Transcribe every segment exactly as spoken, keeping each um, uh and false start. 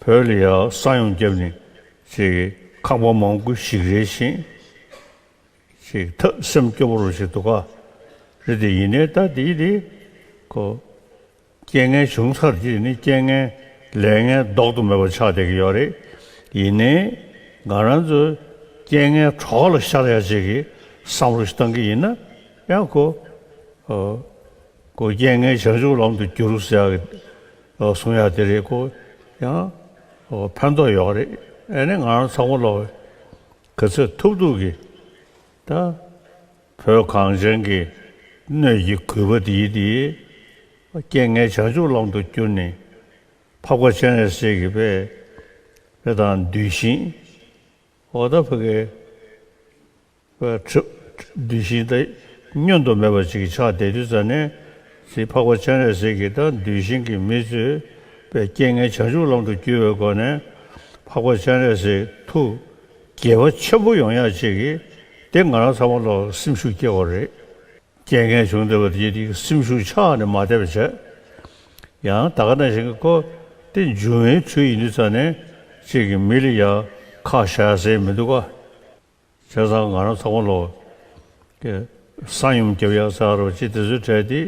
བོད་ལ་ཡང་ས་ཡོམ་བརྒྱབ་ནས་ཅིག་ཁང་པ་མང་པོ་ཞིག་རལ་ཞིང་། ཅིག་ཐབས་སེམས་སྐྱོ་པོ་རུ་ཞིག་འདུག་ག་རེད་དེ། ཡིན་ནའི་ད་འདི་འདི་ཁོ་རྐྱེན་ངན་བྱུང་ཚར་གྱི་ནི་རྐྱེན་ངན་ལས་ངན་ལྡོག་ཏུ་མེད་པ་ཆགས་བསྡད་ཀྱི་ཡོད་རེད། ཡིན་ནའི་ང་རང་ཚོ་རྐྱེན་ངན་གྲོགས་ལ་ཤར་ཡ་ཅིག་གི་བསམ་བློ་ཞིག་བཏང་གི་ཡིན་ན་ཡང་ཁོ་ཁོ་རྐྱེན་ངན་བྱང་ཆུབ་ལམ་དུ་བསྒྱུར་ཟེར་ཡ་གི་གསུང་ཡ་དེ་རེད། ཁོ་ཡང་ཕན་ཐོགས་ཡོད་རེད། ཨ་ནི་ང་རང་ཚང་མ་ལོག་ག་ཚོད་ཐུབ་ཐུབ་ཀྱིས་ད་བོད་གངས་ཅན་གྱི་སྣོད་ཀྱི་རྒུད་པ་འདིའི་འདིའི་རྐྱེན་ངན་བྱང་ཆུབ་ལམ་དུ་བསྒྱུར་ནས། འཕགས་པ་སྤྱན་རས་གཟིགས་ཀྱི་དཔེ་དཔེ་དང་གདུལ་ཞིང་། འོ་ད་ཕ་གི་དཔེ་གྲུབ་གདུལ་ཞིང་ད་བསྙོན་དུ་མེད་པ་ཅིག་ཆགས་བསྡད་དུས་ཙ་ནས། ཅིག་འཕགས་པ་སྤྱན་རས་གཟིགས་ཀྱི་ད་གདུལ་ཞིང་གི་མི་ཚོས་དཔེ་རྐྱེན་ངན་བྱང་ཆུབ་ལམ་དུ་བསྒྱུར་བའི་སྒོ་ནས་འཕགས་པ་སྤྱན་རས་གཟིགས་ཐུགས་དགྱེས་པ་ཆེན་པོ་ཡོང་ཡ་ཅིག་གིས་དེ་ང་རང་ཚང་མ་ལོག་སེམས་ཤུགས་སྐྱེ་བ་རེད། རྐྱེན་ངན་བྱུང་བསྡད་པ་དེ་དེ་སེམས་ཤུགས་ཆག་ནས་མ་བསྡད་པ་བྱས། ཡང་ད་ག་ནང་བཞིན་གྱི་ཁོ་དེ་འབྱུང་བའི་ཚུལ་ཡིན་དུས་ཙ་ནས་གཅིག་གི་མི་ལ་ཡང་ཁག་བཞག་ཟེར་མི་འདུག་ག་བྱས་ཙང་ང་རང་ཚང་མ་ལོག་གི་ས་ཡོམ་རྒྱབ་ཡག་ཟེར་རོ་ཅིག་དེ་ཚོའི་གྲས་དེ་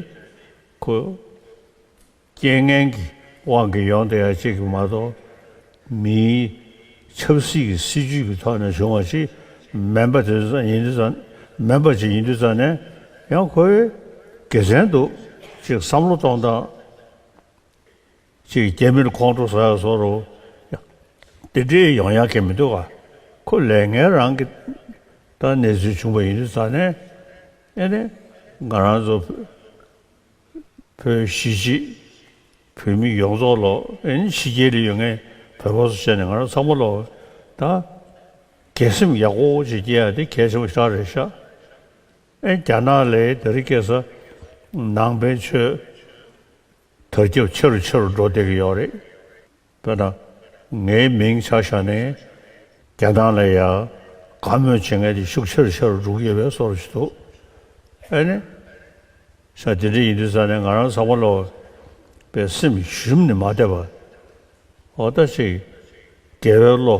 ཁོ་རྐྱེན་ངན་གྱི་དབང་གིས་ཡོང་བསྡད་ཡག་ཅིག་གི་མ་གཏོགས། མིའི་ཆབ་སྲིད་ཀྱི་སྲིད་ཇུས་ཀྱི་ཐོག་ནས་བྱུང་བ་ཞིག་མིན་པ་དེ་ཚོ་ཡིན་དུས་ཙང་། མིན་པ་ཅིག་ཡིན་དུས་ཙང་ནས་ཡང་ཁོའི་དགེ་མཚན་འདུག་ཅིག་བསམ་བློ་གཏོང་སྟངས་ཅིག་རྒྱ་མིར་ཁོང་ཁྲོ་ཟ་ཡག་བཟོ་རོ། དེ་འདྲའི་ཡོང་ཡག་གི་མི་འདུག་ག་ཁོ་ལས་ངན་རང་གི་ད་གནས་ཚུལ་བྱུང་བ་ཡིན་དུས་ཙང་ནས། ཨེ་ནས་ང་རང་ཚོ་བོད་གཞིས་བྱེས་བོད་མི་ཡོངས་རྫོགས་ལོ། ཨེ་ནི་ཕྱི་རྒྱལ་ལ་ཡོད་མཁན་བོད་པ་ཚོ་བྱས་ནས་ང་རང་ཚང་མ་ལོ་ད་དགེ་སེམས་ཡག་པོ་ཅིག་སྐྱེ་ཡ་དེ་གལ་ཆེན་པོ་ཞེ་དྲག་རེད་ཤག་ཨེ་རྒྱ་ནག་ལ་དེ་རིང་ཁ་སང་ནང་པའི་ཆོས་དར་ཁྱབ་ཆེ་རུ་ཆེ་རུ་འགྲོ་བསྡད་ཀྱི་ཡོད་རེད། དཔེར་ན། ངའི་མིང་ཆ་བཞག་ནས་རྒྱ་ནག་ལ་ཡ་དགའ་མོས་བྱེད་མཁན་དེ་ཤུགས་ཆེ་རུ་ཆེ་རུ་འགྲོ་གི་ཡོད་པའི་བཟོ་འདྲ་ཞིག་འདུག་ཨེ་ནི། ས་དེ་འདྲ་ཡིན་དུས་ཙང་ནས་ང་རང་ཚང་མ་ལོག་པའི་སེམས་ཞུམ་ནས་མ་བསྡད་པ། འོ་ད་ཅིག་དགེ་བའི་བློ་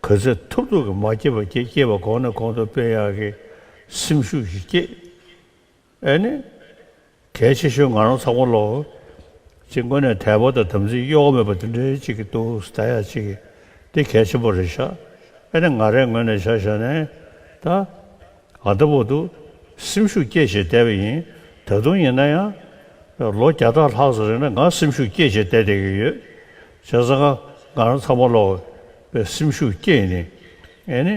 ག་ཚོད་ཐུབ་ཐུབ་ཀྱིས་མ་སྐྱེས་པ་སྐྱེ། སྐྱེས་པ་གོང་ནས་གོང་དུ་སྤེལ་ཡག་གི་སེམས་ཤུགས་ཤིག་སྐྱེས། ཨེ་ནི། གལ་ཆེ་ཤོས་ང་རང་ཚང་མ་ལོ། ཅིག་དངོས་གནས་དད་པ་དང་དམ་ཚིག་གཡོ་བ་མེད་པ་དེ་འདྲའི་ཅིག་གི་འདུག་ཟེར་ཡ་ཅིག་གི་དེ་གལ་ཆེན་པོ་རེད་ཤག་ཨེ་ནི་ང་རའི་ངོས་ནས་ཆ་བཞག་ནས་ད་ཨ་ད་བར་དུ་སེམས་ཤུགས་སྐྱེད་བྱས་བསྡད་པ་ཡིན། ད་དུང་ཡིན་ན་ཡང་ལོ་བརྒྱ་ཕྲག་ལྷག་ཙམ་རིང་ལ་ང་སེམས་ཤུགས་སྐྱེད་བྱས་བསྡད་བསྡད་ཀྱི་ཡོད། བྱས་ཙང་ང་རང་ཚང་མ་ལོ་སེམས་ཤུགས་སྐྱེད་ནས་ཨེ་ནི་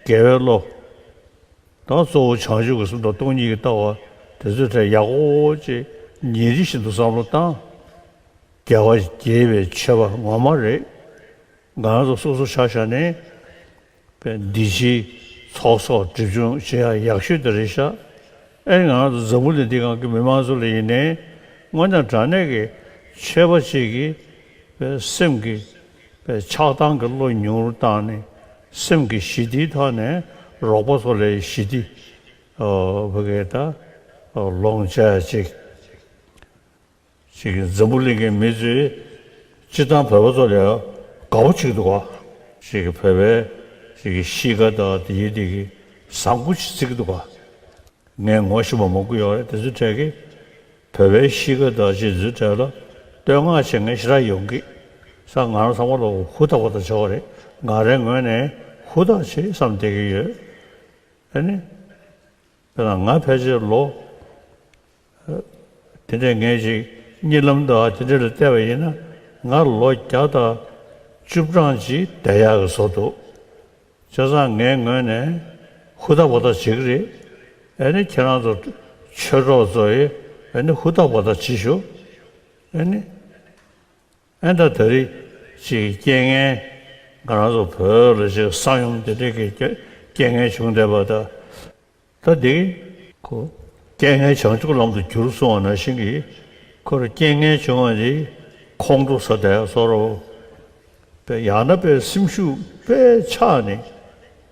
དགེ་བའི་བློ། ད་གཙོ་བོ་བྱང་ཆུབ་ཀྱི་སེམས་དང་སྟོང་ཉིད་ཀྱི་ལྟ་བ་དེ་ཚོའི་གྲས་ཡག་པོ་ཅིག་ཉིན་རེ་བཞིན་དུ་བསམ་བློ་བཏང་། དགེ་བ་དགེ་བའི་ཆོས་པ་ངོ་མ་རེད། ང་རང་ཚོ་སོ་སོ་ཆ་བཞག་ནས་པའི་འདི་ཕྱིའི་ཚོགས་གསོག་སྒྲིབ་སྦྱོང་བྱེད་ཡག་ཡག་ཤོས་དེ་རེད་ཤག་ཨེ་ང་རང་ཚོ་འཛམ་བུ་གླིང་འདི་སྒང་གི་མི་མང་ཚོ་ལ་ཡིན་ནའི་དངོས་གནས་དྲང་གནས་ཀྱི་ཆོས་པ་ཅིག་གིས་པའི་སེམས་ཀྱི་པའི་ཆགས་སྡང་གི་བློ་ཉུང་རུ་བཏང་ནས་སེམས་ཀྱི་ཞི་བདེའི་ཐོག་ནས་རོགས་པ་ཚོ་ལ་ཞི་བདེ་ཨོ་ཕ་གི་ད་ཨོ་ལོངས་སྤྱད་ཅིག་ཅིག་གི་འཛམ་བུ་གླིང་གི་མི་ཚོས་སྤྱིར་བཏང་བོད་པ་ཚོ་ལ་དགའ་པོ་བྱེད་ཀྱི་འདུག་ག་ཅིག་གི་བོད་པའི་ཅིག་གི་གཤིས་ཀ་དང་དེ་ཡི་དེ་གི་བཟང་པོ་ཅིག་བརྩི་གི་འདུག་ག་ངས་ངོ་ཤེས་པ་མང་པོ་ཡོད་རེད། དེ་ཚོའི་གྲས་ཀྱིས་བོད་པའི་གཤིས་ཀ་དང་ཅིག་ཚོའི་གྲས་ལ་བསྟོད་བསྔགས་བྱེད་མཁན་ཞེ་དྲག་ཡོང་གི་ས། ང་རང་ཚང་མ་ལ་ཧུར་ཐག་པ་ཐག་བྱེད་པ་རེད། ང་རའི་ངོས་ནས་ཧུར་ཐག་བྱེད་བསམ་བསྡད་ཀྱི་ཡོད། ཨ་ནི། དཔེར་ན་ང་ཕལ་ཆེར་ལོ། དེ་འདྲས་ངས་ཅིག་གཉིད་ལམ་དང་དེ་འདྲས་ལ་བལྟས་པ་ཡིན་ན་ང་ལོ་བརྒྱ་དང་བཅུ་གྲངས་ཅིག་བསྡད་ཡག་གི་བཟོ་འདུག་བྱས་ཙང་ངའི་ངོས་ནས་ཧུར་ཐག་པ་ཐག་བྱེད་ཀྱི་རེད། ཨ་ནི་ཁྱེད་རང་ཚོ་ཆོས་གྲོགས་ཚོ་ཡིས་ཨ་ནི་ཧུར་ཐག་པ་ཐག་བྱེད་ཤོག་ཨ་ནི། ཨེ་ད་ད་རེས་ཅིག་རྐྱེན་ངན་ང་རང་ཚོ་བོད་ལ་ཅིག་ས་ཡོམ་དེ་འདྲས་ཀྱི་རྐྱེན་རྐྱེན་ངན་བྱུང་བསྡད་པ་ད། ད་འདི་ཁོ་རྐྱེན་ངན་བྱང་ཆུབ་ལམ་དུ་བསྒྱུར་གསུང་བ་ནང་བཞིན་གྱི་ཁོར་རྐྱེན་ངན་བྱུང་བ་འདི་ཁོང་ཁྲོ་ཟ་བསྡད་བཟོ་འདྲ་པོ། པའི་ཡང་ན་པའི་སེམས་ཤུགས་དཔེ་ཆག་ནས་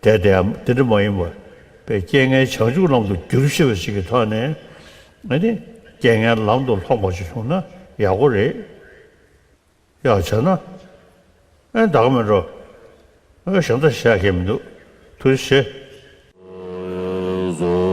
བསྡད་བསྡད་དེ་འདྲ་མ་ཡིན་པར་པའི་རྐྱེན་ངན་བྱང་ཆུབ་ལམ་དུ་བསྒྱུར་ཤེས་པ་ཞིག་གི་ཐོག་ནས་ཨ་ནི་རྐྱེན་ངན་ལམ་དུ་ལྷོང་བ་ཞིག་བྱུང་ན་ཡག་པོ་རེད། ཡང་བྱས་ན། ཨེ་ད་ག་མེད་འགྲོ། ཨེ་ཞང་ད་བཤད་མཁན་མི་འདུག། ཐུགས་རྗེ་ཆེ།